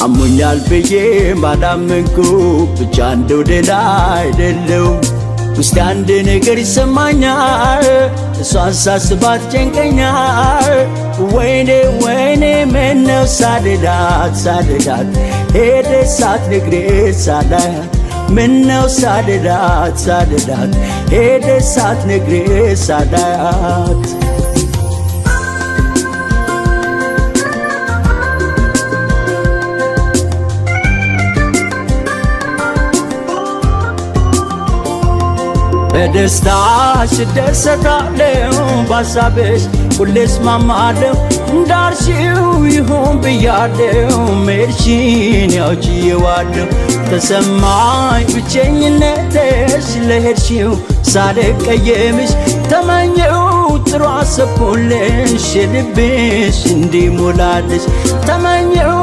አሞኛል ብዬ ባላመንኩ ብቻ እንደው ደህና አይደለሁም። ውስጤ አንድ ነገር ይሰማኛል፣ እሷን ሳስባት ጨንቀኛል። ወይኔ ወይኔ ምነው ሳልላት ሳልላት ሄደች ሳትነግረኝ ሳላያት፣ ምነው ሳልላት ሳልላት ሄደች ሳትነግረኝ ሳላያት። በደስታሽ እደሰታለሁ፣ በሀሳብሽ ሁሌ እስማማለሁ። እንዳልሽው ይሁን ብያለሁ፣ መሄድሽን ያው ችዬዋለሁ። ተሰማኝ ብቸኝነትሽ ለሄድሽው ሳልቀየምሽ፣ ተመኘው ጥሩ አሰብኩልሽ የልብሽ እንዲሞላልሽ ተመኘው።